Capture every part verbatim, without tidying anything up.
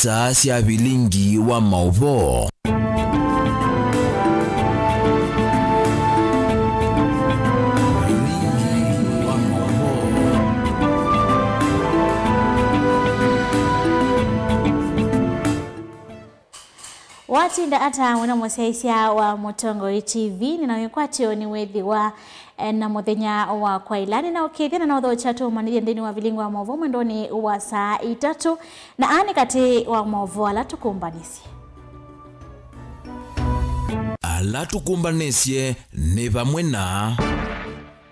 Saa sya vilingi wa maũvoo. Vilingi wa maũvoo. Watinda ata wĩna mũsyaĩĩsya wa Mũtongoi T V, nĩna wĩkwatyo nĩ wĩthĩwa, eh, na mũthenya wa kwaĩla. Nĩna ũkĩthya na nothokya tũmanĩthye nthĩnĩ wa vilingi wa maũvoo mwendonĩ wa saa itatũ, na aa nĩ katĩ wa maũvoo ala tũkũmbanĩsye. Ala tũkũmbanĩsye nĩ vamwe na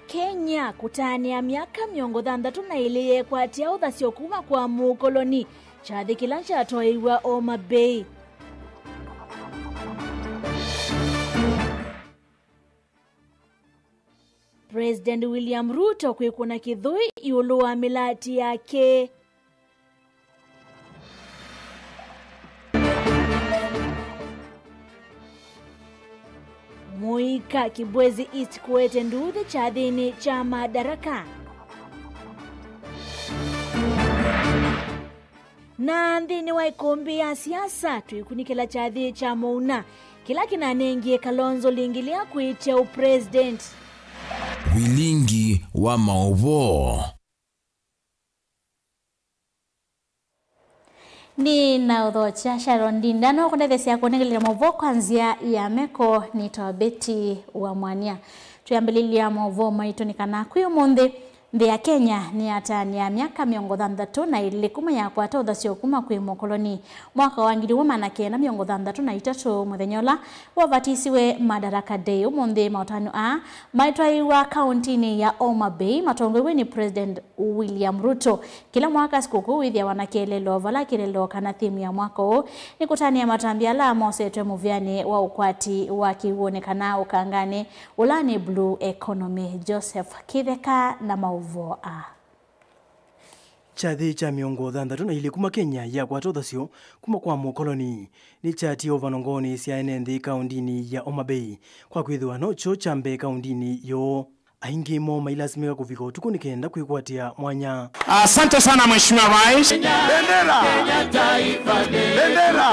Kenya kũtanĩa myaka mĩongo thanthatũ na ĩlĩ yekwatya ũthasyo kuma kwa mũkoloni. Kyathĩ kĩla kyatwaĩiw'a Homa Bay. President William Ruto kwĩkũna kĩthũi ĩũlũ wa mĩlatĩ yake. Mũika Kibwezi East kũete nduuthĩ kyathĩnĩ kya Madaraka. Na nthĩnĩ wa ĩkũmbĩ ya siasa, twĩkunĩkĩla kyathĩ kya Mũuna kĩla kĩnanengie Kalonzo lĩngĩ lya kwĩtya ũpresident. Vilingi wa maũvoo. Nĩ na ũthokya Sharon Ndinda, no kũndetheesya kũnengelelya maũvoo kwa nzĩa ya meko nĩ Tobeti wa Mwania. Twĩambĩlĩlya maũvoo maitũ nĩ kana kwĩ ũmũnthĩ, nthĩ ya Kenya nĩyatanĩa myaka mĩongo thanthatũ na ĩlĩ kuma yakwata ũthasyo kuma kwĩ mũkoloni. Mwaka wa ngili ĩmwe maana kenda mĩongo thanthatũ na itatũ, mũthenya ũla wavatisiwe Madaraka Day, ũmũnthĩ maũtanu aa maitwaĩwa kaũntinĩ ya Homa Bay, matongoew'e nĩ President William Ruto. Kĩla mwaka sikũkũ wĩthĩawa na kĩeleelo vala kĩeleelo kana theme ya mwaka ũũ nĩ kũtanĩa matambya ala mosetwe mũvĩanĩ wa ũkwati wa kĩw'ũnĩ kana ũkanganĩ ũla nĩ blue economy. Joseph Kĩtheka na maũvoo aa. Kyathĩ kya mĩongo thanthatũ na ilĩ kuma Kenya yakwata ũthasyo kuma kwa mũkoloni nĩkyatie ũvano ngoonĩ sya ene nthĩ kaũndinĩ ya Homa Bay, kwa kwĩthĩwa nokyo kya mbee kaũndinĩ yoo. Aingĩ moo mailasimĩka kũvika ũtukũ nĩ kenda kwĩkwatĩa mwanya. Asante sana, Mheshimiwa Rais. Bendera! Bendera!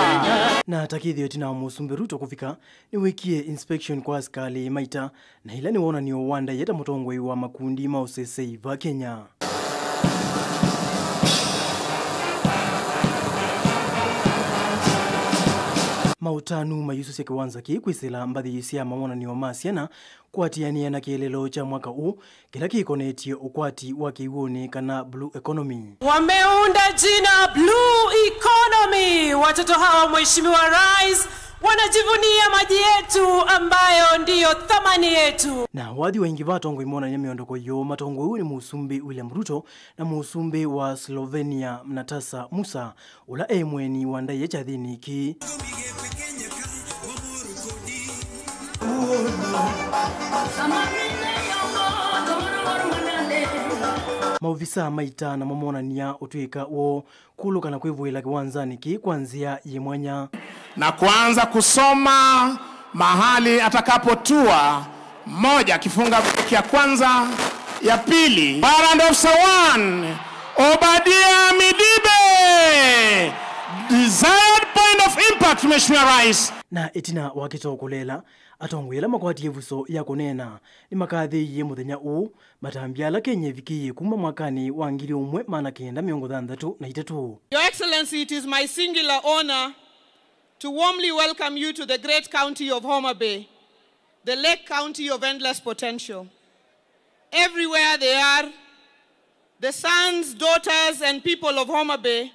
Na ta kĩthĩo ĩtina wa Mũsumbĩ Ruto kũvika, nĩwĩkie inspection kwa asikalĩ maita, na ĩla nĩ wonany'o wa ndaĩa ta mũtongoi wa makundi ma ũsesei va Kenya. Maũtanu mayusũsya kĩwanza kĩĩ kwĩsĩla mbathi sya mawonany'o ma syana kũatĩanĩa na kĩeleelo kya mwaka ũũ, kĩla kĩkonetye ũkwati wa kĩw'ũnĩ kana blue economy. Wameunda jina blue economy. Watoto hawa, Mheshimiwa Rais, wanajivunia maji yetu ambayo ndiyo thamani yetu. Na wathi wa ingĩ va atongoi monany'a mĩondoko yoo matongoew'e nĩ Mũsumbĩ William Ruto na Mũsumbĩ wa Slovenia Nataša Musa, ũla e mũeni wa ndaĩa kyathĩnĩ kĩĩ. Maovisaa ma ita namo monany'a ũtw'ĩka woo kũlũka na kwĩvũĩla kĩwanzanĩ kĩĩ kwa nzĩa yĩ mwanya. Na kuanza kusoma mahali atakapotua. Moja, kifunga breki ya kwanza, ya pili. Warrant Officer one, Obadia Midibe. Desired point of impact, Mheshimiwa Rais. Na ĩtina wa kĩtoo kũleela, atongoi ala makwatie ĩvuso ya kũneena nĩmakathĩĩie mũthenya ũũ matambya ala Kenya ĩvikĩie kuma mwakanĩ wa ngili ũmwe maana kenda mĩongo thanthatũ na itatũ. Your Excellency, it is my singular honor to warmly welcome you to the great county of Homa Bay, the Lake County of endless potential. Everywhere they are, the sons, daughters, and people of Homa Bay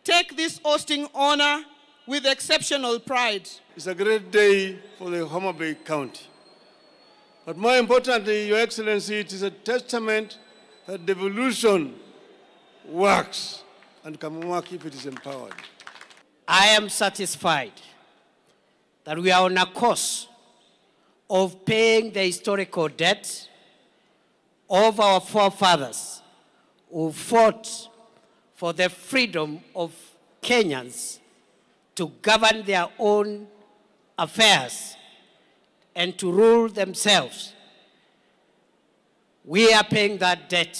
take this hosting honor with exceptional pride. It's a great day for the Homa Bay County. But more importantly, Your Excellency, it is a testament that devolution works and can work if it is empowered. I am satisfied that we are on a course of paying the historical debt of our forefathers who fought for the freedom of Kenyans to govern their own affairs and to rule themselves. We are paying that debt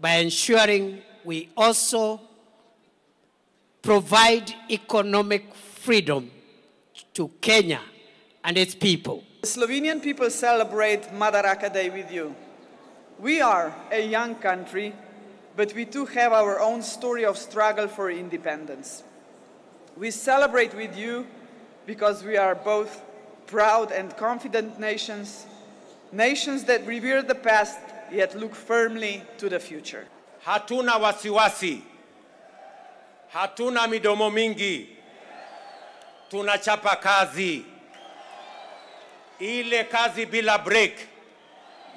by ensuring we also provide economic freedom to Kenya and its people. The Slovenian people celebrate Madaraka Day with you. We are a young country, but we too have our own story of struggle for independence. We celebrate with you because we are both proud and confident nations, nations that revere the past yet look firmly to the future. Hatuna wasiwasi. Hatuna midomo mingi. Tunachapa kazi. Ile kazi bila break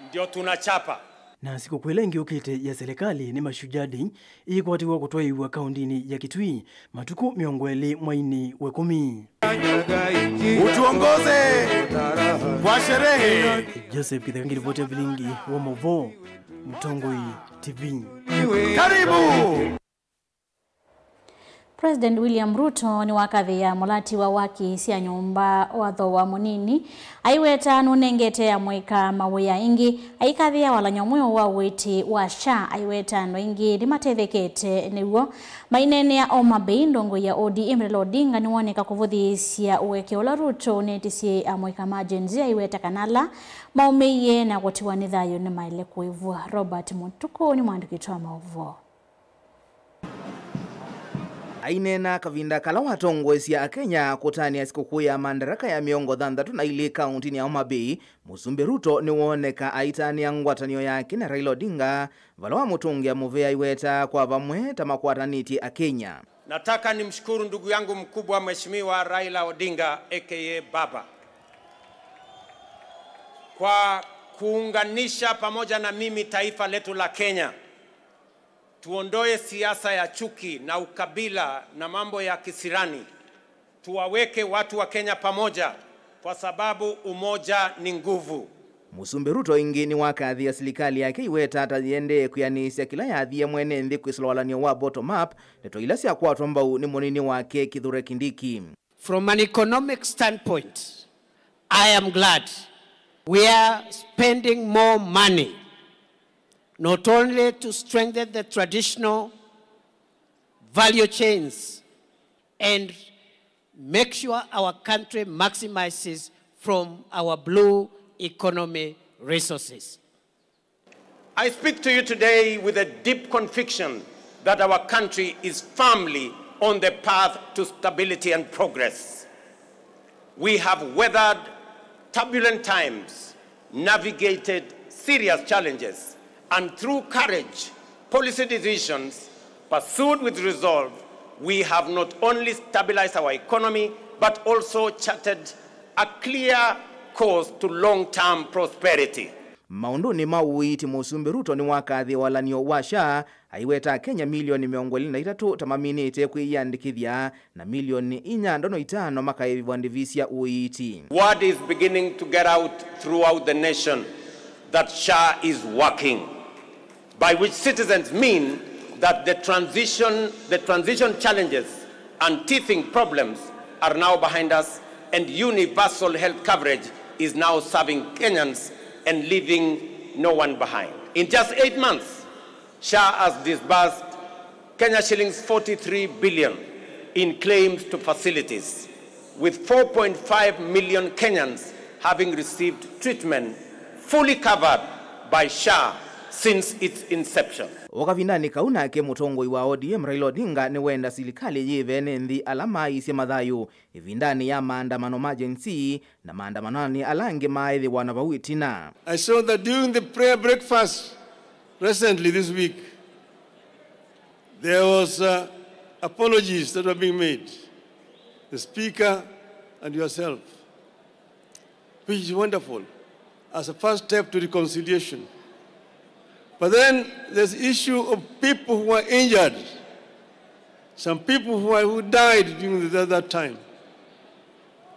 ndio tunachapa. Na sikũkũ ĩla ĩngĩ yũkĩte ya serikali nĩ Mashujaa Day, ĩkwatĩwa kũtwaĩĩw'a kaũndĩnĩ ya Kitui matukũ mĩongo ĩlĩ mweinĩ wa ĩkũmi. Utuongoze kwa sherehe. Joseph Kitheka ngiripoti ya vilingi wa mauvoo, Mtongoi T V. Karibu. President William Ruto nĩwakathĩĩa mũlati wa waki sya nyũmba watho wa mũnini, aiweta nũnengete amũika mawĩa aingĩ, aikathĩĩa walany'o mweũ wa ũiiti wa SHA, aiweta andũ aingĩ nĩmatethekete nĩw'o. Maineenea Homa Bay, ndongoi ya O D M Raila Odinga nĩwoneka kũvũthĩĩsya ũeke ũla Ruto ũnetisye amũika ma Gen Z, aiweta kana ala maũmĩie na kũtiwa nĩ thayũ nĩmaĩle kũĩvw'a. Robert Mũtukũ nĩ mwandĩki witũ wa maũvoo. Aineena kavinda kala watongoesya Akenya kũtanĩa sikũkũ ya Madaraka ya mĩongo thanthatũ na ilĩ kaũntĩnĩ ya Homa Bay, Mũsumbĩ Ruto nĩwooneka aitanĩa ngwatanĩo yake na Raila Odinga, vala wamũtũngĩa mũvea aiweta kwa vamwe ta makwatanĩtye Akenya. Nataka nimshukuru ndugu yangu mkubwa Mheshimiwa Raila Odinga A K A Baba kwa kuunganisha pamoja na mimi taifa letu la Kenya. Tuondoe siasa ya chuki na ukabila na mambo ya kisirani. Tuwaweke watu wa Kenya pamoja kwa sababu umoja ni nguvu. Mũsumbĩ Ruto ĩngĩ nĩwakathĩa silikalĩ yake aiweta ta yĩendee kwĩanĩsya kĩla yathie mwene nthĩ kwĩsĩla walany'o wa bottom up, ndeto ila syakwatwa mbau nĩ mũnini wake Kithure Kindiki. From an economic standpoint, I am glad we are spending more money not only to strengthen the traditional value chains and make sure our country maximizes from our blue economy resources. I speak to you today with a deep conviction that our country is firmly on the path to stability and progress. We have weathered turbulent times, navigated serious challenges, and through courage, policy decisions pursued with resolve, we have not only stabilized our economy but also charted a clear course to long-term prosperity. Maũndũnĩ ma ũiiti, Mũsumbĩ Ruto nĩwakathĩe walany'o wa SHA, aiweta Akenya milioni mĩongo ĩlĩ na itatũ ta maminĩte kwĩyĩandĩkĩthya, na milioni inya ndono itano makaĩvĩvwa ndĩvi sya ũiiti. Word is beginning to get out throughout the nation that SHA is working, by which citizens mean that the transition, the transition challenges and teething problems are now behind us, and universal health coverage is now serving Kenyans and leaving no one behind. In just eight months, SHA has disbursed Kenya shillings forty-three billion in claims to facilities, with four point five million Kenyans having received treatment fully covered by SHA since its inception. O kavindanĩ kau nake mũtongoi wa ODM Raila Odinga nĩwenda silikalĩ yĩvene nthĩ ala maaisye mathayũ ĩvindanĩ ya maandamano ma Gen Z na maandamanonĩ ala angĩ maaĩthĩwa na vau ĩtina. I saw that during the prayer breakfast recently this week, there was, uh, apologies that were being made, the speaker and yourself, which is wonderful as a first step to reconciliation. But then there's issue of people who are injured, some people who are, who died during the, that time.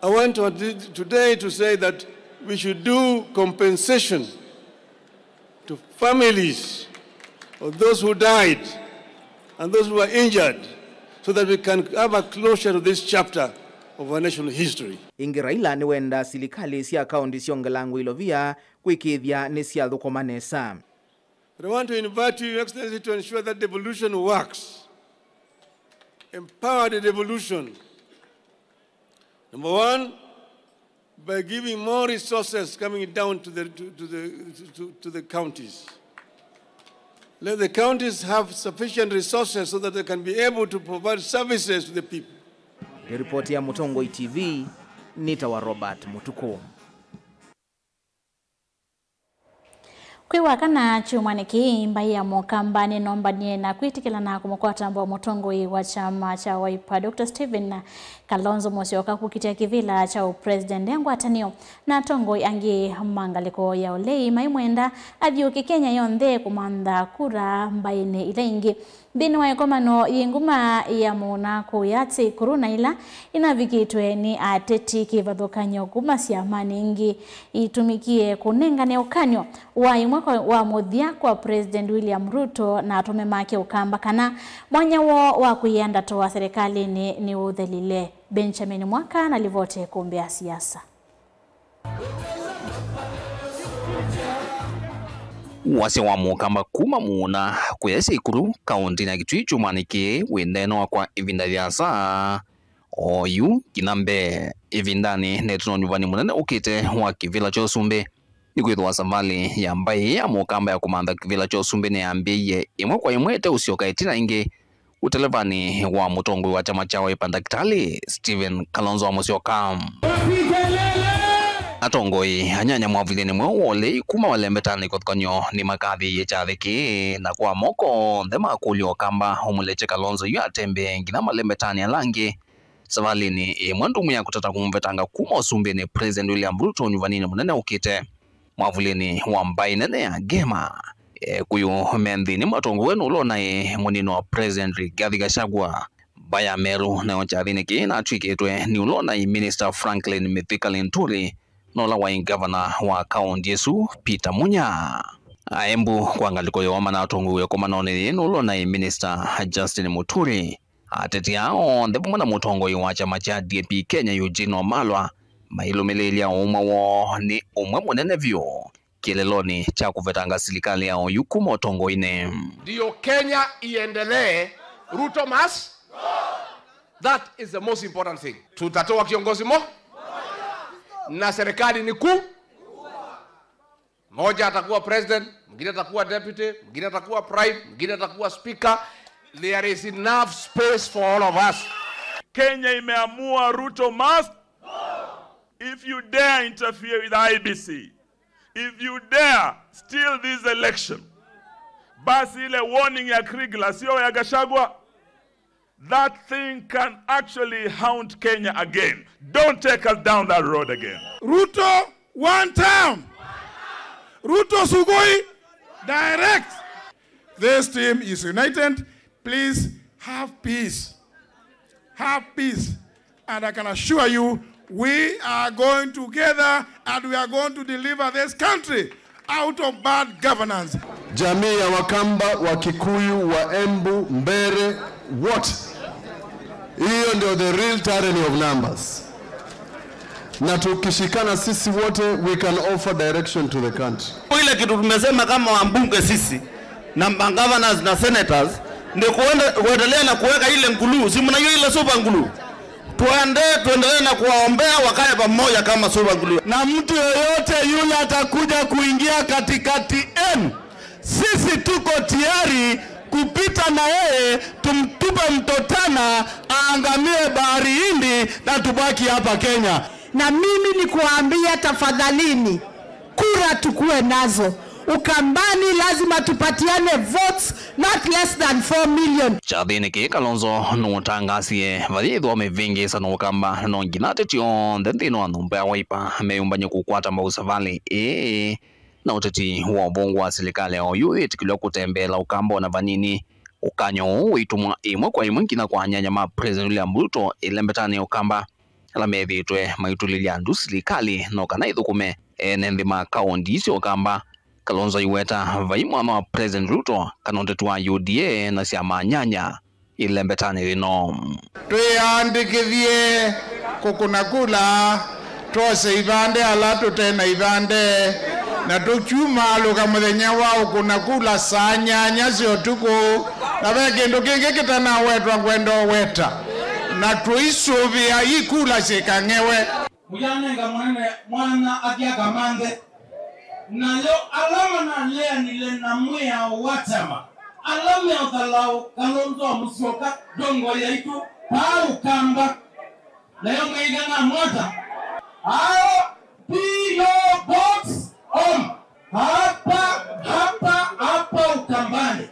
I want to, today to say that we should do compensation to families of those who died and those who were injured, so that we can have a closure to this chapter of our national history. Ĩngĩ Raila nĩwenda silikalĩ sya kaũntĩ syongelangwe ilovia kwĩkĩĩthya nĩsyathũkũma nesa. But I want to invite you, Your Excellency, to ensure that devolution works. Empower the devolution. Number one, by giving more resources coming down to the, to, to the, to, to the counties. Let the counties have sufficient resources so that they can be able to provide services to the people. Nĩ ripoti ya Mũtongoi T V, nĩtawa Robert Mũtukũ. Kwĩ wa kana kyumwanĩ kĩĩ, mbaĩ ya Mũkamba nĩnombanie na kwĩtĩkĩlana kũmũkwata mbao mũtongoi wa kyama kya Wiper, Doctor Stephen Kalonzo Musyoka, kũkitĩa kĩvĩla kya ũpresident e ngwatanĩo na atongoi angĩ ma ngalĩko ya ũlei maimwenda athyũũke Kenya yonthe kũmantha kura mbaĩnĩ ila ingĩ. Nthĩnĩ wa ĩkomano yĩ nguma ya mũna kũya Tseikuru na ila inavikĩtwe nĩ ateti kĩvathũkany'o kuma syamanĩ ingĩ itumĩkie kũnengane ũkany'o wa ĩmwe kwa, wa mũthya kwa President William Ruto na atũme make Ũkamba kana mwanya woo wa kwĩyenda tũa serikalĩnĩ nĩũthelile. Benjamin Mwaka na livoti ya ĩkũmbĩ ya siasa. Wasya wa Mũkamba kuma mũũna kũya Tseikuru, kaũntĩnĩ ya Kitui kyumwanĩ kĩĩ wĩ nthĩnĩ wa kwa ĩvinda yĩasa. Oyu nginya mbee ĩvindanĩ nĩtũ na ũnyuvani mũnene ũkĩte wa kĩvĩla kya ũsumbĩ. Nĩkwĩthĩwa savalĩ ya mbaĩ ya Mũkamba ya kũmantha kĩvĩla kya ũsumbĩ nĩyambĩĩie ĩmwe kwa ĩmwe ĩteũsyoka ĩtina ĩngĩ. Ũtelevanĩ wa mũtongoi wa kyama kya Wiper, Ndakĩtalĩ Stephen Kalonzo wa Musyoka. Atongoi anyanya mwavulĩnĩ mweũ wa ũlei kuma malembetanĩ kĩvathũkany'o nĩmakathĩĩie kyathĩ kĩĩ, na kwa moko onthe makũlya Ũkamba ũmũlekye Kalonzo yu atembee nginya malembetanĩ ala angĩ savalĩnĩ ĩmwe ndũmu ya kũtata kũmũvetanga kuma ũsumbĩnĩ President William Ruto ũnyuvaninĩ mũnene ũkĩte. Mwavulĩnĩ wa mbaĩ nene ya Ngema, Ekũyũ me nthĩnĩ matongoew'e nĩ ũla ũnaĩ mũnini wa President Rigathi Gachagua. Mbaĩ ya Meru nayo kyathĩnĩ kĩĩ natw'ĩkĩtwe nĩ ũla ũnaĩ Minister Franklin Mithika Linturi na ũla waĩ ngavana wa kaũntĩ ĩsu Peter Munya. Aembu kwa ngalĩko yoo manatongoew'e ĩkomanonĩ yĩĩ nĩ ũla ũnaĩ Minister Justin Muturi. Ateti aa onthe vamwe na mũtongoi wa kyama kya D A P Kenya Eugene Wamalwa mailũmĩlĩĩlya ũmwe woo nĩ ũmwe mũnene vyũ kĩlelonĩ kya kũvetanga silikalĩ ya oyu kuma ũtongoinĩ. Ndio Kenya iendelee, Ruto must. That is the most important thing. Tutatoa kiongozi mo na serikali ni kuu. Mmoja atakuwa president, mwingine atakuwa deputy, mwingine atakuwa prime, mwingine atakuwa speaker. There is enough space for all of us. Kenya imeamua Ruto must. If you dare interfere with I E B C, if you dare steal this election, basi ile warning ya Kriegler, sio ya Gachagua, that thing can actually haunt Kenya again. Don't take us down that road again. Ruto one term. Ruto sugoi direct. This team is united. Please have peace. Have peace. And I can assure you, we are going together and we are going to deliver this country out of bad governance. Jamii ya Wakamba, Wakikuyu, Waembu, Mbere, what? Hiyo ndio the real tyranny of numbers. Na tukishikana sisi wote, we can offer direction to the country. Ile kitu tumesema kama wabunge sisi na magovernors na senators ni kuende-, kuendelea na kuweka ile nguluu. Si mnajua ile super nguluu? Tuende, tuendelee na kuwaombea wakae pamoja kama super nguluu. Na mtu yoyote yule atakuja kuingia katikati yenu, sisi tuko tayari kupita na yeye, tumtupe mtotana, aangamie Bahari Hindi na tubaki hapa Kenya. Na mimi ni kuambia, tafadhalini, kura tukuwe nazo. Ukambani lazima tupatiane votes, not less than four million. Kyathĩnĩ kĩĩ, Kalonzo nũtangasie vayĩthwa mĩvĩngĩĩsano Ũkamba, no nginya ateti onthe nthĩnĩ wa nyũmba ya Wiper meyũmbany'e kũkwata mbau savalĩ ĩĩ. Na ũteti wa ũvũngũ wa silikalĩ ya oyu wĩtĩkĩlw'a kũtembeela Ũkamba ona vanini. Ũkany'o ũũ wĩitũmwa ĩmwe kwa ĩmwe nginya kwa anyanya ma President William Ruto ĩlembetanĩ ya Ũkamba ala methĩĩtwe maitũlĩlya andũ silikalĩ no kana ĩthũkũme ene nthĩ ma kaũnti sya Ũkamba. Kalonzo aiweta vai mwanya wa President Ruto kana ũteti wa U D A na syama nyanya ĩlembetanĩ yĩno. Twĩyandĩkĩthye kũkũna kula, twose ivande ala tũte na ivande. Na tũkyumaalũka mũthenya wa ũkũna kula saa nyanya sya ũtukũ, na ve kĩndũ kĩngĩ kĩtanawetwa ngwenda ũweta, na tũisũvĩa ii kula syĩkang'ewe. Mũyanenga mũnene mwana athya kamanthe, nayo ala manaleanile na mwĩao wa kyama, ala meũthalaũ Kalonzo Musyoka ndongoi yaitũ, paa Ũkamba. Nayo mwaigana mwata. Ao P O Box Home. Hapa, hapa, hapa Ukambani.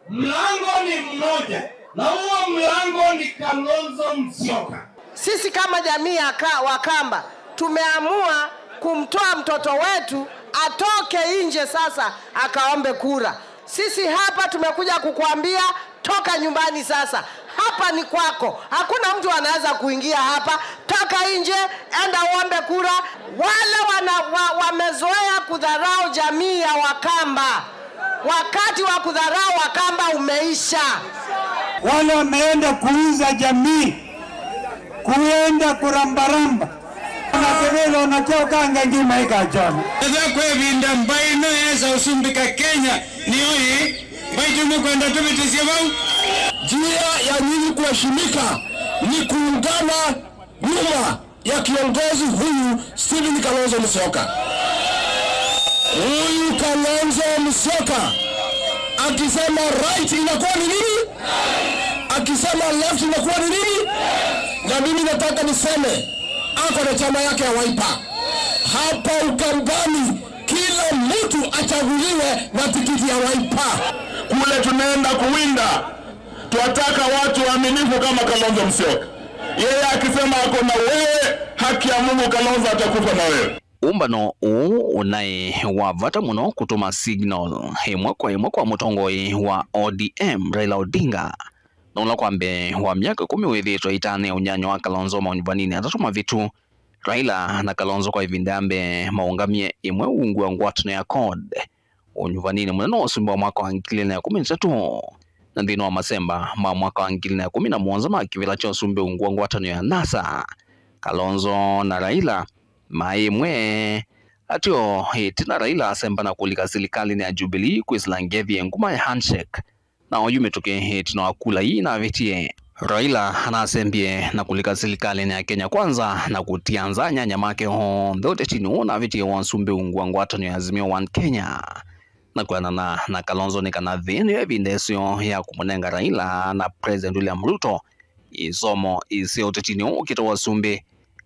Mlango ni mmoja. Na huo mlango ni Kalonzo Musyoka. Sisi kama jamii ya Ka-, Wakamba tumeamua kumtoa mtoto wetu atoke nje sasa akaombe kura. Sisi hapa tumekuja kukuambia, toka nyumbani sasa. Hapa ni kwako. Hakuna mtu anaweza kuingia hapa. Toka nje, enda uombe kura. Wale wana, wa, wamezoea kudharau jamii ya Wakamba. Wakati wa kudharau Wakamba umeisha. Wale wameenda kuuza jamii, kuenda kurambaramba. Na kĩvĩla ũnakya ũkanga ngima ĩkachona. Ethĩwa kwĩ ĩvinda mbaĩ ĩno yesa ũsumbĩka Kenya nĩyo ĩĩ, mbaitũ nĩkwenda tũvĩtĩsye vau. Njia ya nyinyi kuheshimika ni kuungana nyuma ya kiongozi huyu Stephen Kalonzo Musyoka. Huyu Kalonzo Musyoka akisema right inakuwa ni nini? Akisema left inakuwa ni nini? Na mimi nataka niseme, ako na chama yake ya Wiper. Hapa Ukambani, kila mtu achaguliwe na tikiti ya Wiper. Kule tunaenda kuwinda, twataka watu waaminifu kama Kalonzo Musyoka. Yeye akisema ako na wewe, haki ya Mungu, Kalonzo atakufa na wewe. Ũmbano ũũ ũnaĩ wa vata mũno kũtũma signal ĩmwe kwa ĩmwe kwa mũtongoi wa O D M, Raila Odinga, na ũla kwa mbee wa myaka ĩkũmi wĩthĩĩtwe aitanĩa ũnyanya wa Kalonzo maunyuvaninĩ atatũ mavĩtu. Raila na Kalonzo kwa ĩvinda ya mbee maũngamie ĩmwe ungu wa ngwatanĩo ya CORD ũnyuvaninĩ mũnene wa ũsumbĩ wa mwaka wa ngili ilĩ na ĩkũmi na itatũ, na nthĩnĩ wa masemba ma mwaka wa ngili ilĩ na ĩkũmi na mũonza ma kĩvĩla kya ũsumbĩ ungu wa ngwatanĩo ya NASA, Kalonzo na Raila maĩ ĩmwe. Ateo ĩtina Raila asemba na kũlika silikalĩnĩ ya Jubilee kwĩsĩla ngethi nguma ya handshake. Na oyu mĩtũkĩ ĩtina wa kula ii navĩtie. Raila anasembie na kũlika silikalĩnĩ ya Kenya Kwanza na kũtia nza anyanya make onthe ũtetinĩ ũũ navĩtie wa ũsumbĩ ungu wa ngwatanĩo ya Azimio One Kenya. Na kwĩanana na Kalonzo nĩ kana yĩĩ nĩyo ĩvinda ĩseo ya kũmũnenga Raila na President William Ruto isomo iseo ũtetinĩ ũũ ũkĩte wa ũsumbĩ.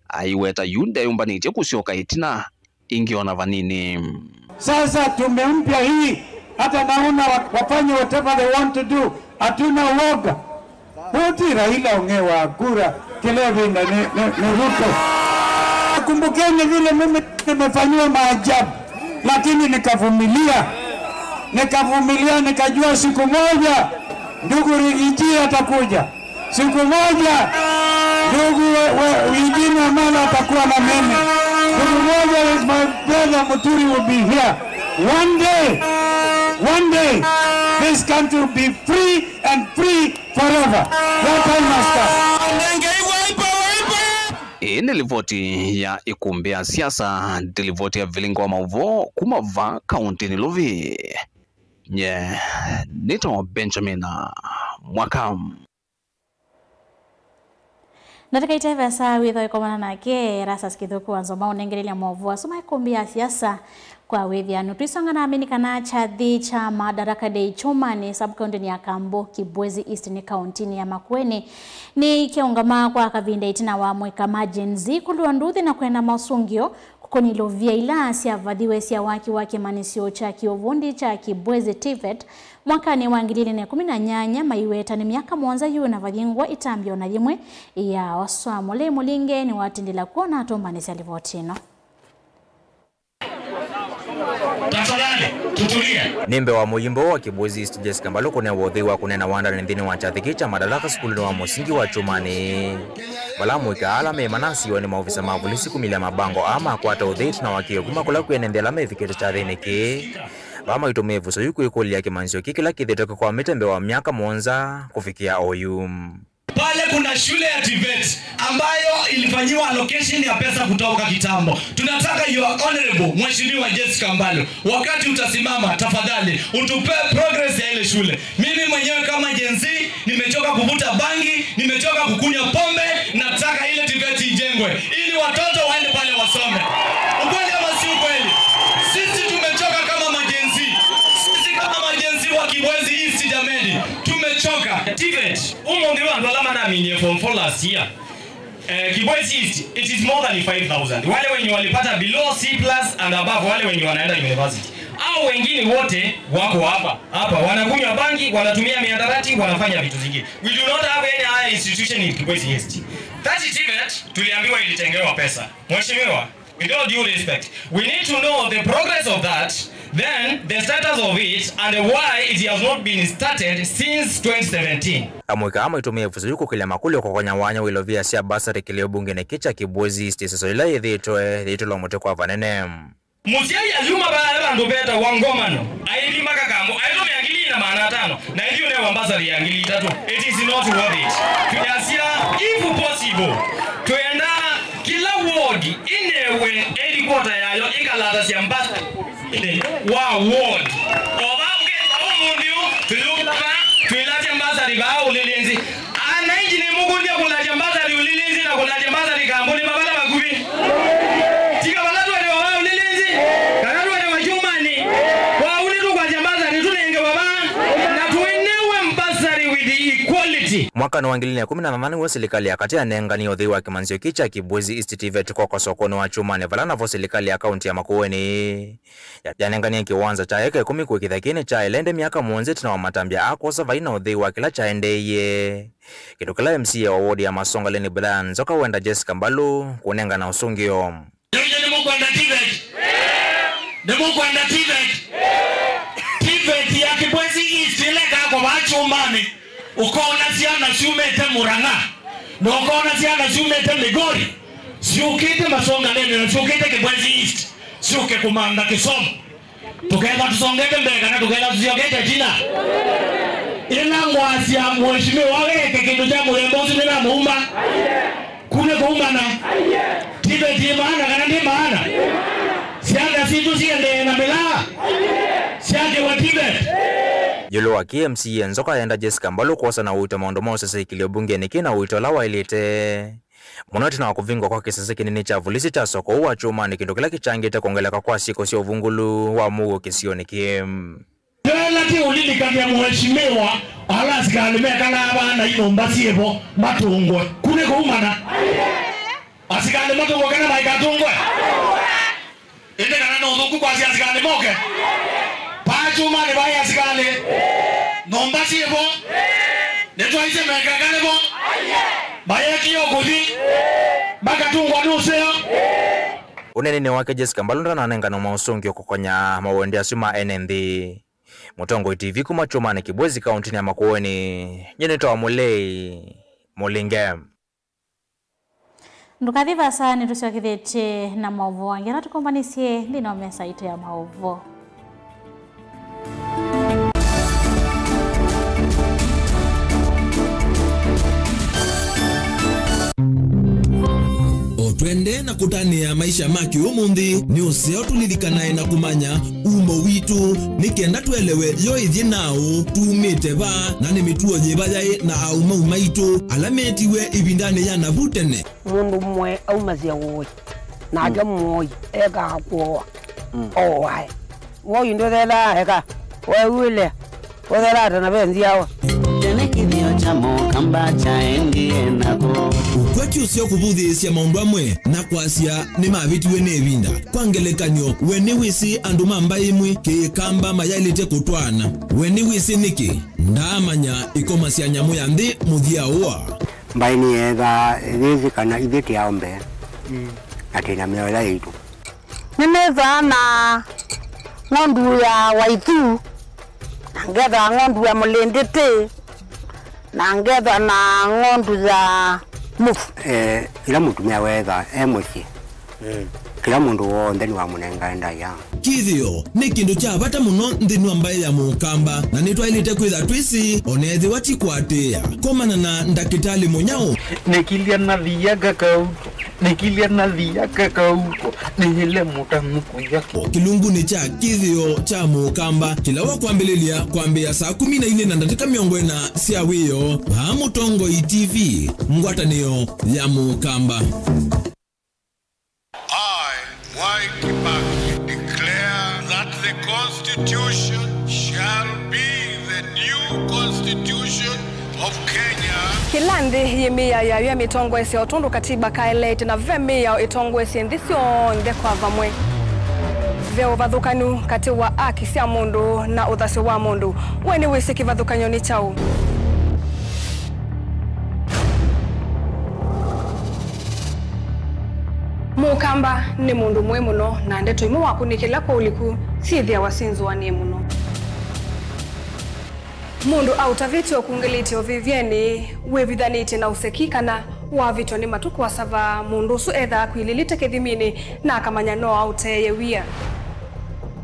Aiweta yu ndeyũmbanĩtye kũsyoka ĩtina ĩngĩ ona vanini. Sasa tumempya hii, hata naona wa-, wafanye whatever they want to do. Hatuna woga. Huti Raila ung'ewa kura kila ĩvinda ni, ni, ni Ruto. Kumbukeni vile mimi nimefanyiwa maajabu, lakini nikavumilia. Nikavumilia, nikajua siku moja ndugu Rigiji atakuja. Siku moja, ndugu we-, we-, Eugene Wamalwa atakuwa na mimi. Siku moja, my brother Muturi will be here. One day, one day, this country will be free and free forever. That time must come. Ĩĩ nĩ livoti ya ĩkumbĩ ya siasa, nĩ livoti ya vilingo wa maũvoo kuma va kaũntĩnĩ Nairobi. Nye nĩtawa Benjamin Mwaka. Ndatĩka ite vesa wĩtho ĩkomana nake Erastus Kĩthũku wa Nzoma ũnengelelya maũvoo asu ma ĩkumbĩ ya siasa kwa wĩthĩanu. Tũisonga na amini kana kyathĩ kya Madaraka Day kyũmanĩ sub-county-nĩ ya Kambo, Kibwezi East nĩ kaũntĩnĩ ya Makueni nĩ kĩũngama kwa kavinda ĩtina wa amũika ma Gen Z kũlũa nduthi na kwenda maũsũngĩo kũkonĩ ilovia ila syavathiwe sya waki wa kĩmanyĩsyo kya kĩũvundi kya Kibwezi TVET mwakanĩ wa ngili ilĩ na ĩkũmi na nyanya, maiweta nĩ myaka mũonza yu na vathi ngwa ĩtambya ona yĩmwe ya oswa. Mũlei Mũlinge nĩwatindĩla kwona atũmbanĩsya livoti ĩno. Tafadhali, tutulie. Nĩ mbee wa mũyimbo wa Kibwezi East Jessica Mbalũ kũnewa ũthei wa kũneena wandanĩ nthĩnĩ wa kyathĩ kĩĩ kya Madaraka sukulunĩ wa mũsingi wa Kyũmanĩ. Vala amũika ala me manasiwa nĩ maovisa ma volisi kumĩlya mabango aa makwata ũthei ĩtina wa kĩo kuma kũla kwĩ ene nthĩ ala mevikĩte kyathĩnĩ kĩĩ. Vaa maitũmĩa ĩvuso yu kwĩkũlya kĩmanyĩsyo kĩĩ kĩla kĩthĩtwe kĩkwamĩte mbee wa myaka mũonza kũvikĩa oyu. Pale kuna shule ya TVET ambayo ilifanyiwa allocation ya pesa kutoka kitambo. Tunataka your honorable Mheshimiwa Jessica Mbalu, wakati utasimama, tafadhali utupe progress ya ile shule. Mimi mwenyewe kama Gen Z nimechoka kuvuta bangi, nimechoka kukunywa pombe, nataka ile TVET ijengwe ili watoto waende pale wasome. Ukweli ama si ukweli? Sisi tumechoka kama ma Gen Z. Sisi kama ma Gen Z wa Kibwezi East, jameni, tumechoka. TVET, ũmũnthĩ ũyũ andũ ala manaminie form four last year, eh, Kibwezi East, it is more than five thousand. Wale wenye walipata below C plus and above, wale wenye wanaenda university. Hao wengine wote wako hapa, hapa, wanakunywa bangi, wanatumia mihadarati, wanafanya vitu zingine. We do not have any higher institution in Kibwezi East. That TVET, tuliambiwa ilitengewa pesa. Mheshimiwa, with all due respect, we need to know the progress of that, then the status of it, and why it has not been started since twenty seventeen. Amũika aa maitũmĩe ĩvuso yĩu kũkĩlya makũlyo kũkonya wanya wa ilovia sya mbasarĩ kĩlĩo mbungenĩ kĩ kya Kibwezi East, ĩseso yĩla yĩthĩĩtwe yĩitũlwa mũtĩ kwa vanene. Mũsyai ayuma vaa vandũ vetawa Ngomano, aĩthima kakambo, aĩtũmĩa ngili na maana atano, na ĩthyĩ ũnewa mbasarĩ ya ngili itatũ. It is not worth it. Twĩasya, if possible, twenda kĩla ward ĩnewe headquarter yayo ĩkalatasya mbasarĩ wa ward. O vaa ũkethĩwa ũmũnthĩ ũũ, tũyũka vaa, twĩlatya mbasarĩ vaa Ũlĩlĩnzĩ. Ananchi nĩmũkũlya kũlatya mbasarĩ Ũlĩlĩnzĩ na kũlatya mbasarĩ kambunĩ mavala vakuvĩ. Tiga vala tũelewa vaa Ũlĩlĩnzĩ, kana tũelewa Kyũmanĩ. Kwa ũu nĩtũkwatya mbasarĩ tũnengewa vaa, na tũinewe mbasarĩ with equality. Mwakanĩ wa ngili ilĩ na ĩkũmi na thanthatũ nĩw'o silikalĩ ya katĩ yanenganie ũthei wa kĩmanyĩsyo kĩ kya Kibwezi East TVET kwakwa sokonĩ wa Kyũmanĩ, vala navo silikalĩ ya kaunti ya Makueni ya-, yanenganie kĩwanza kya eka ĩkũmi kwĩkĩthya kĩĩ nĩkyaĩle, ĩndĩ myaka mũonza ĩtina wa matambya aa kwosa vai na ũthei wa kĩla kyaendeeie. Kĩndũ kĩla MCA wa ward ya Masonga Leni Brian Nzoka wenda Jessica Mbalu kũnengana ũsũngĩo. Nĩwĩsĩ nĩmũkwenda TVET? Nĩmũkwenda TVET? TVET ya Kibwezi East ĩla ĩkakwa vaa Kyũmanĩ, ũkona syana syumĩte Murang'a, na ũkona syana syumĩte Migori, syũkĩte Masonga Leni na syũkĩte Kibwezi East, syũke kũmantha kĩsomo. Tũkethwa tũsongete mbee kana tũkethwa tũsyokete ĩtina? Ĩla ngwasya mheshimiwa weke kĩndũ kya mũthemba ũsu nĩnamũuma. Kune kũumana. TVET ĩ maana kana ndĩ maana? Syana sitũ siendee na mĩlaa. Syakĩwa TVET. Ĩũlũ wa kĩĩ, MCA Nzoka ayenda Jessica Mbalu kwosa na ũito maũndũ ma ũsese ĩkilyo mbungenĩ kĩ na ũito ũla waĩlĩte. Mũno ĩtina wa kũvingwa kwa kĩsese kĩnini kya volisi kya soko ũũ wa Kyũmanĩ, kĩndũ kĩla kĩkyangĩte kwongeleka kwa syĩko sya ũvungũlu wa mũuo kĩsionĩ kĩĩ. Nĩwenda ti ũlilikany'a mũheshimiwa ala asikalĩ mekalaa vaa na inyũmba syĩvo matũngwe. Kune kũumana. Asikalĩ matũngwe kana maikatũngwe? Ĩndĩ kana nĩ ũthũku kwasya asikalĩ moke? Vaa Kyũmanĩ vaĩ asikalĩ. Nyũmba syĩvo. Nĩtwaisye mekakale vo. Mayekie o kũthi. Makatũngwa nĩ ũseo. Ũneeninĩ wake, Jessica Mbalu ndananengana maũsũngĩo kũkonya mawende asu ma ene nthĩ. Mũtongoi TV kuma Kyũmanĩ Kibwezi kauntinĩ ya Makueni, nyie nĩtawa Mũlei Mũlinge. Ndũkathi vaasa, nĩtũsyokethĩtye na maũvoo angĩ ala tũkombanisye nthĩnĩ wa mesa itũ ya maũvoo. O twende na kũtanĩa maisha ma kĩũmũnthĩ, nĩ ũseo tũlilikanae na kũmanya umo witũ, nĩ kenda tũelewe yo ĩthyĩ naaũ, tumĩte va, na nĩ mĩtuo yĩva yaĩ na aũmau maitũ ala meetiwe ĩvindanĩ ya navu tene. Mũndũ ũmwe aumasya ũĩ, nake mũoi ekaa kũoa, ooae. Woi ndũthelaa eka, weew'ĩle, ũthelaa ta na ve nzyawa. Tene kĩthĩo kya Mũkamba kyaendie nako. Ũkwati ũseo kũvũthĩĩsya maũndũ amwe na kwasya nĩmavĩtiwe nĩ ĩvinda. Kwa ngelekany'o, we nĩwĩsĩ andũ ma mbaĩ ĩmwe kĩ-Kamba mayaĩlĩte kũtwaana? We nĩwĩsĩ nĩkĩ? Ndaamanya ĩkoma sya nyamũ ya nthĩ mũthya ũa. Mbaĩ nĩyeethaa yĩsĩ kana ithyĩ tĩ ao mbee, na twĩ na mĩao ĩla yaitũ. Nĩnĩthaa na ng'ondu ya Waithu, na ngethwa ng'ondu ya Mũlĩndĩtĩ, na ngethwa na ng'ondu ya Mũvu. Eh, ĩla mũtumĩa weethaa e mũsyĩ, Mm. Kĩla mũndũ w'onthe nĩwamũnengae ndaĩa. Kĩthĩo nĩ kĩndũ kya vata mũno nthĩnĩ wa mbaĩ ya Mũkamba, na nĩtwaĩlĩte kwĩtha twĩsĩ, o na ethĩwa ti kũatĩĩa. Komana na Ndakĩtalĩ Mũnyao. Nĩkilya nathia kakauko, nĩkilya nathia kakauko, nĩyĩle mũtanu kũya. Kĩlungunĩ kya Kĩthĩo kya Mũkamba, kĩla wakwambĩlĩlya kwambĩĩa saa kũmi na ilĩ na ndatĩka mĩongo ĩna sya wĩoo, vaa Mũtongoi T V, ngwatanĩo ya Mũkamba. I, Mwai Kibaki, declare that the Constitution shall be the new Constitution of Kenya. Kĩla nthĩ yĩ mĩao yayo ya mĩtongoesye o tondũ katiba kaeleete, na ve mĩao ĩtongoesye nthĩ syonthe kwa vamwe. Ve ũvathũkanu katĩ wa aki sya mũndũ na ũthasyo wa mũndũ. We nĩwĩsĩ kĩvathũkany'o nĩ kyaũ? Mũkamba nĩ mũndũ mũĩ mũno, na ndeto imwe wakũnĩkĩla kwa ũliku syĩthĩawa syĩnzũanĩe mũno. Mũndũ aũtavĩtye ũkungĩlĩtye ũvĩvyenĩ, wĩvithanĩtye na ũseki, kana wavĩtwa nĩ matukũ asava, mũndũ ũsu ethaa akwilĩlĩte kĩthiminĩ na akamanya no aũteeye wia.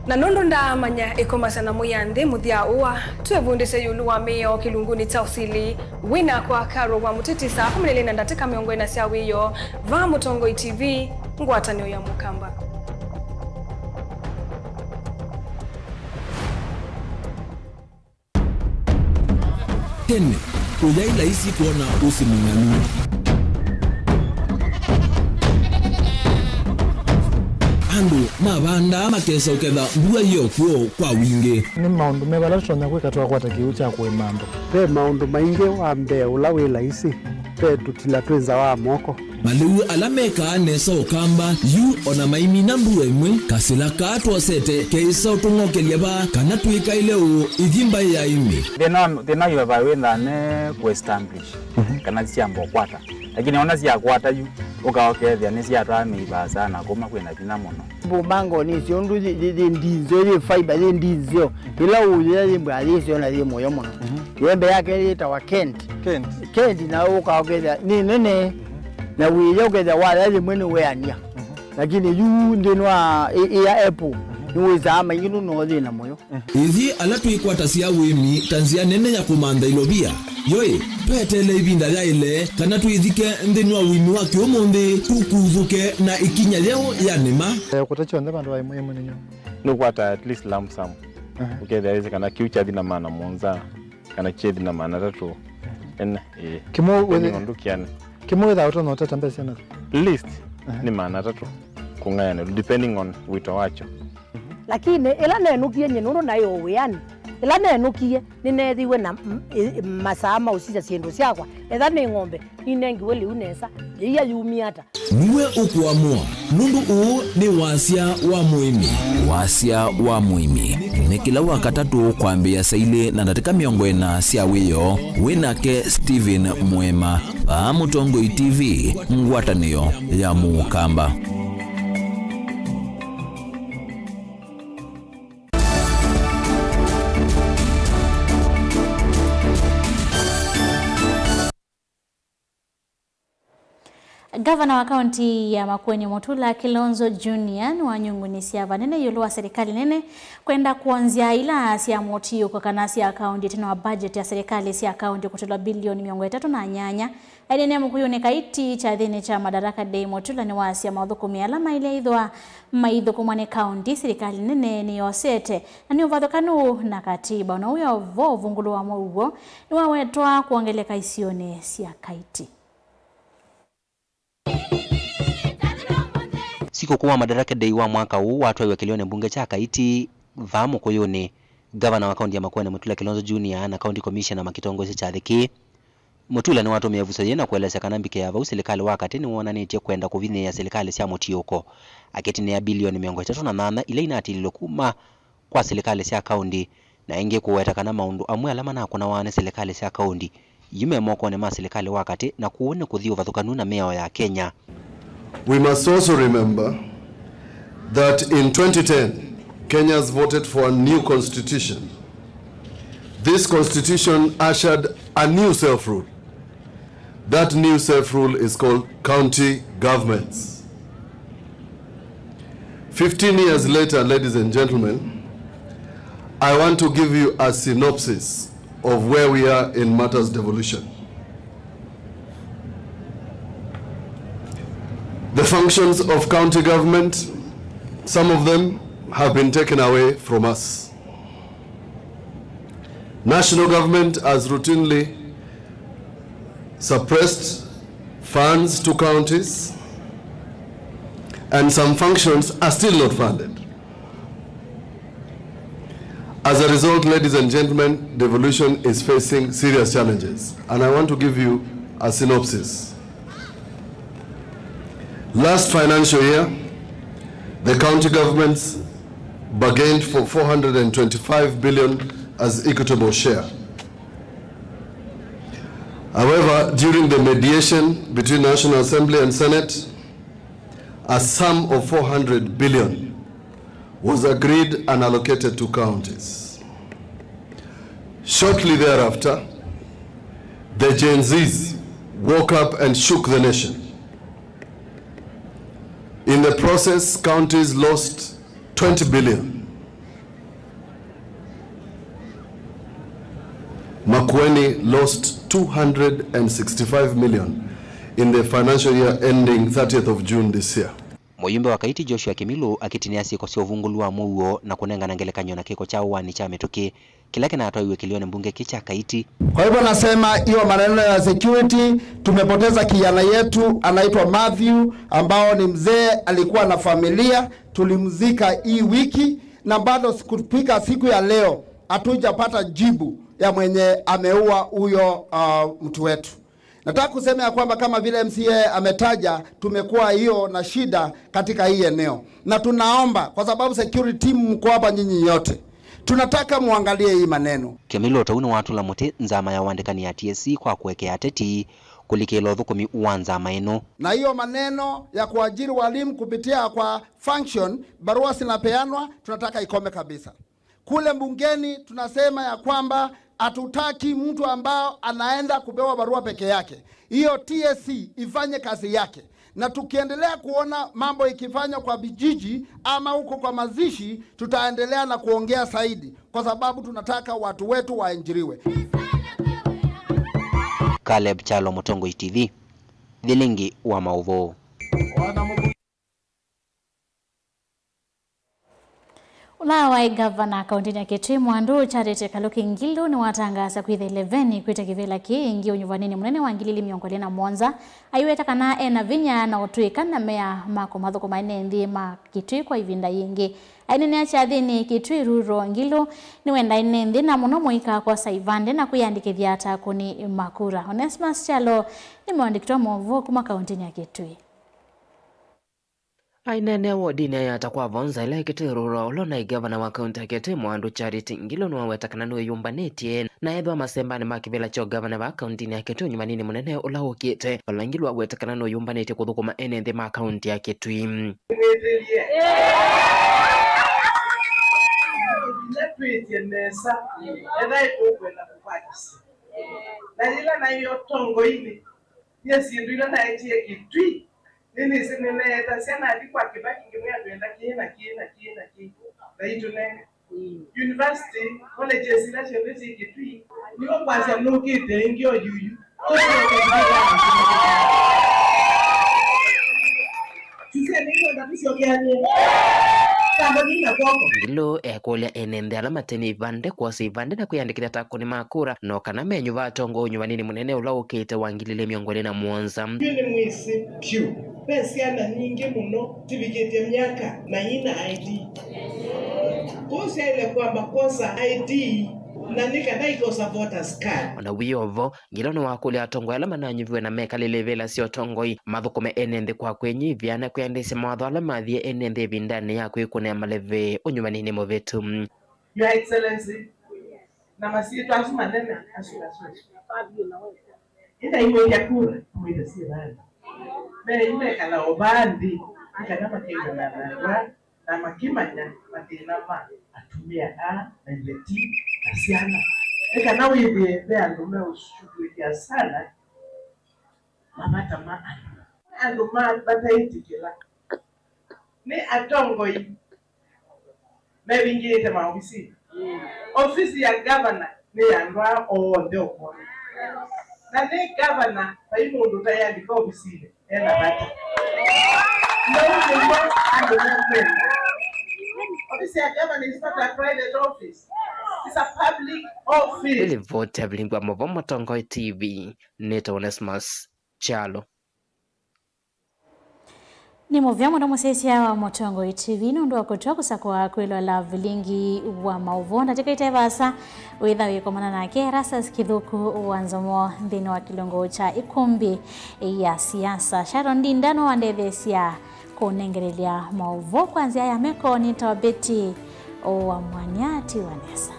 Na nũndũ ndaamanya ĩkomasya na mwĩanthĩ mũthya ũa, twĩvundĩsye ĩũlũ wa mĩao kĩlungunĩ kya ũsili. Wĩ nakwa Carol wa Mũtiti, saa kũmi na ilĩ na ndatĩka mĩongo ĩna sya wĩoo, vaa Mũtongoi T V, ngwatanĩo ya Mũkamba. Tene, kũyaĩ laisi kwona ũsĩ mũng'alu. Andũ mavandaa makesa ũketha mbua yĩ o kw'o kwa wingĩ. Nĩ maũndũ meva ala tũtonya kwĩka twakwata kĩw'ũ kya kũĩma andũ? Ve maũndũ maingĩ. Wa mbee ũla wĩ laisi, ve tũtila twĩ nza wa moko. Malĩu ala mekaa nesa Ũkamba yu o na maimina mbua ĩmwe, kasĩla kaa twosete keĩsa ũtũng'okelya vaa kana twĩkaĩle ũũ ithi mbaĩ ya ĩmĩ. Thĩna, thĩna wĩ vaa wĩthaa ne kũ-establish, mhm, kana syamba ũkwata. Lakini ona syakwata yu, ũka ũkethĩa nĩsyatwaa mĩi vaasa na kũma kwĩna vinya mũno. Mbũmango nĩsyo ũndũ yĩ, yĩ, yĩ ndinzeo, yĩ fiber, yĩ ndinzeo. Ĩla ũyĩa yĩ mbwa yĩsyo na yĩ mũyo mũno. Mhm. Yembe yake yĩtawa Kent. Kent. Kent na ũka ũkethĩa nĩ nene. Na wĩya ũkethĩa waya yĩmwe nĩ weania. Mhm. Lakini yu nthĩnĩ wa ĩ-, ĩya apple, mhm, nĩwĩsaa maingĩ nũno thĩna mũyo. Ithyĩ ala twĩkwatasya ũĩmi ta nzĩa nene ya kũmantha ilovia, yoĩ, tweteele ĩvinda yaĩle kana twĩthike nthĩnĩ wa ũĩmi wa kĩũmũnthĩ, tũkuthũke na ĩkinya yeũ ya nĩma. Eh, kũta kyonthe vandũ va ĩmwe ĩmwe nĩ nyũmũ. Nũkwata at least lump sum. Aha. Ũkethĩa wĩsĩ kana kĩu kyathi na maana mũonza, kana kyethi na maana atatũ. Ene, ĩĩ. Kĩmwe depending wĩthĩ-, on ndũkĩane. Kĩmwe wĩthaa ũtonya ũtata mbesa na? Least, aha, nĩ maana atatũ kũng'ayanĩlwa, depending on wĩto wakyo. Lakini ĩla nenũkie nyie nũndũ naĩ o wĩanĩ, ĩla nenũkie nĩneethiwe na m-, ĩ-, masaa ma ũsisya syĩndũ syakwa, etha nĩ ng'ombe, ninengiwe lĩu nesa, yĩia yumie ata? Nĩwe ũkũamũa, nũndũ ũũ nĩ wasya wa mũĩmi. Wasya wa mũĩmi nĩ kĩla Wakatatũ kwambĩĩa saa ilĩ na ndatĩka mĩongo ĩna sya wĩoo, wĩ nake Stephen Mwema, vaa Mũtongoi T V, ngwatanĩo ya Mũkamba. Ngavana wa kaunti ya Makueni Mutula Kilonzo Junior nĩwanyungunisye vanene ĩũlũ wa silikalĩ nene kwenda kwonzya ila sya mũtiũko kana sya kaunti ĩtina wa budget ya silikalĩ sya kaunti kũtũlwa bilioni mĩongo ĩtatũ na nyanya. Aineenea Mũkũyũnĩ Kaiti kyathĩnĩ kya Madaraka Day, Mutula nĩwasya maũthũkũmi ala maĩle ĩthwa maithũkũmwa nĩ kaunti silikalĩ nene nĩyosete na nĩ ũvathũkanu na katiba. Ona wĩ o vo, ũvungũlo wa mũuo nĩwawetwa kwongeleka isionĩ sya Kaiti. Sikũkũ wa Madaraka Day wa mwaka ũũ watwaiwe kĩlĩonĩ mbunge kya Kaiti vaa Mũkũyũnĩ, ngavana wa kaunti ya Makueni Mutula Kilonzo Junior na county commissioner makĩtongoesya kyathĩ kĩĩ. Mutula nĩwatũmĩe ĩvuso yĩĩ na kũelesya kana mbike ya vau silikalĩ wa katĩ nĩwonanĩtye kwenda kũvinyĩĩa silikalĩ sya mũtiũko, akĩtinĩa bilioni mĩongo ĩtatũ na nyanya ila inatililwe kuma kwa silikalĩ sya kaunti, na ĩngĩ kũweta kana maũndũ amwe ala manakũnawa nĩ silikalĩ sya kaunti yu me mokonĩ ma silikalĩ wa katĩ, na kwoou nĩ kũthi ũvathũkanu na mĩao ya Kenya. We must also remember that in twenty ten, Kenyans voted for a new constitution. This constitution ushered a new self-rule. That new self-rule is called county governments. Fifteen years later, ladies and gentlemen, I want to give you a synopsis of where we are in matters devolution. The functions of county government, some of them have been taken away from us. National government has routinely suppressed funds to counties, and some functions are still not funded. As a result, ladies and gentlemen, devolution is facing serious challenges, and I want to give you a synopsis. Last financial year, the county governments bargained for four hundred and twenty-five billion as equitable share. However, during the mediation between National Assembly and Senate, a sum of four hundred billion was agreed and allocated to counties. Shortly thereafter, the Gen Zs woke up and shook the nation. In the process, counties lost twenty billion. Makueni lost two hundred and sixty-five million in the financial year ending thirtieth of June this year. Mũyumbe wa Kaiti Joshua Kimilu akĩtinĩa syĩko sya ũvungũlu wa mũuo na kũnengana ngelekany'o na kĩko kya ũaani kya mĩtũkĩ kĩla kĩnatwaiwe kĩlĩonĩ mbunge kĩ kya Kaiti. Kwa hivyo nasema hiyo maneno ya security, tumepoteza kijana yetu anaitwa Matthew, ambao ni mzee, alikuwa na familia, tulimzika hii wiki, na bado sikufika siku ya leo hatujapata jibu ya mwenye ameua huyo, uh, mtu wetu. Nataka kusema ya kwamba kama vile M C A ametaja, tumekuwa hiyo na shida katika hii eneo, na tunaomba, kwa sababu security team mko hapa nyinyi nyote, tunataka muangalie hii maneno. Kimilu o ta ũu nĩwatũla mũtĩ nzama ya ũandĩkani ya T S C kwa kũekea ateti kũlikĩla ũthũkũmi wa nzama ĩno. Na hiyo maneno ya kuajiri walimu kupitia kwa function, barua zinapeanwa, tunataka ikome kabisa. Kule bungeni tunasema ya kwamba hatutaki mtu ambao anaenda kupewa barua peke yake. Hiyo T S C ifanye kazi yake. Na tukiendelea kuona mambo ikifanywa kwa vijiji ama huko kwa mazishi, tutaendelea na kuongea zaidi, kwa sababu tunataka watu wetu waajiriwe. Caleb Kyalo, Mũtongoi T V, thilingi wa maũvoo. Ũla waĩ ngavana kaũntĩnĩ ya Kitui Mwandu Charity Kaluki Ngilu nĩwatangaasa kwĩtha ĩleveni kwĩta kĩvĩla kĩĩ ĩngĩ ũnyuvanĩnĩ mũnene wa ngili ili mĩongo ĩlĩ na mũonza, aiweta kana e na vinya na ũtũĩka na mea ma kũmathũkũma ene nthĩ ma Kitui kwa ĩvinda yĩngĩ. Aineenea kyathĩnĩ Kitui Rural, Ngilu nĩwenda ene nthĩ na mũno mũika kwosa ivandĩ na kwĩyandĩkĩthya ta akũni ma kura. Onesmus Kyalo nĩ mũandĩki wa maũvoo kuma kaũntĩnĩ ya Kitui. Aineenea wodinĩ ya Yata kwa Vonza ĩla ĩkĩtĩ Rural, ũla ũnaĩ ngavana wa kaũntĩ ya Kitui Mwandu Charity Ngilu nĩwaweta kana nĩwĩyũmbanĩtye na ethwa masembanĩ ma kĩvĩla kya ũngavana va kaũntĩnĩ ya Kitui ũnyuvanĩnĩ mũnene ũla ũkĩte. Vala Ngilu aweta kana nĩwĩyũmbanĩtye kũthũkũma ene nthĩ ma kaũntĩ ya Kitui. Nĩthĩie. Nginya twĩtye nesa, etha ĩtũkwenda kũkwatĩsya. Na yĩla naĩ ũtongoinĩ, nyie syĩndũ ila naetie Kitui, nĩnĩsĩ nĩneetasya nathi kwa Kĩvaki ngĩmwĩa twenda kĩĩ na kĩĩ na kĩĩ na kĩĩ, vaitũnenga. University, colleges ila syonthe syĩ Kitui, nĩwe kwasya nũkĩte ĩngĩ o yuyu. Tũsyoke Kitui. Sisye nĩwenda tũsyokeanĩe. Kando nina kwoko. Ngilu ekũlya ene nthĩ ala mate na ivandĩ kwosa ivandĩ na kwĩyandĩkĩthya ta akũni ma kura, no kana menyuva atongoi ũnyuvanĩnĩ mũnene ũla ũkĩte wa ngili ili mĩongo ĩlĩ na mũonza. Yu nĩ mwĩsĩ vyũ, ve syana nyingĩ mũno tivikĩtye myaka na ina I D. Kwoou syaĩle kwamba kwosa I D na nĩ kana ikosa voters card. O na wĩ o vo, Ngilu nĩwakũlya atongoi ala mananyuviwe na mekalĩle ivĩla sya ũtongoi mathũkũme ene nthĩ kwa kwĩnyivya na kwĩandĩsya mawatho ala mathiĩ ene nthĩ ĩvindanĩ ya kwĩkũnĩa maleve ũnyuvanĩnĩ mũvĩtu. Your Excellency, na masyĩtwa asu manene asu asu asu. Ĩndĩ aimwĩtya kura, amwĩta syĩ vaa. Ve mekala o vaa nthĩ, nĩ kana makengana na andũ aa na makĩmanya mathĩna ma atumĩa aa na iveti na syana, nĩ kana wĩthĩe ve andũ meũshughulikia sana mavata ma andũ. Andũ ma mataĩtĩkĩla Nĩ atongoi mevingĩĩte maovisinĩ. Ofisi ya gavana nĩ ya andũ aa onthe ũkwona. Na nĩ gavana, vai mũndũ ũtayandĩka ovisinĩ ena vata. Nũu nĩw'o andũ mekwenda. Ofisi ya gavana is not a private office. It's a public office. Nĩ livoti ya vilingi wa maũvoo Mũtongoi T V, nĩtawa Onesmus Kyalo. Nĩ mũvea mũno mũsyaĩĩsya wa Mũtongoi T V nũndũ wa kũtw'a kũsakũa kwĩloela vilingi wa maũvoo. Ndatĩka ite vaasa wĩtha wĩkomana nake Erastus Kĩthũku wa Nzomo nthĩnĩ wa kĩlungu kya ĩkumbi ya siasa. Sharon Ndinda no wandetheesya kũnengelelya maũvoo kwa nzĩa ya meko nĩ ta Betty wa Mwanya ti wa nesa.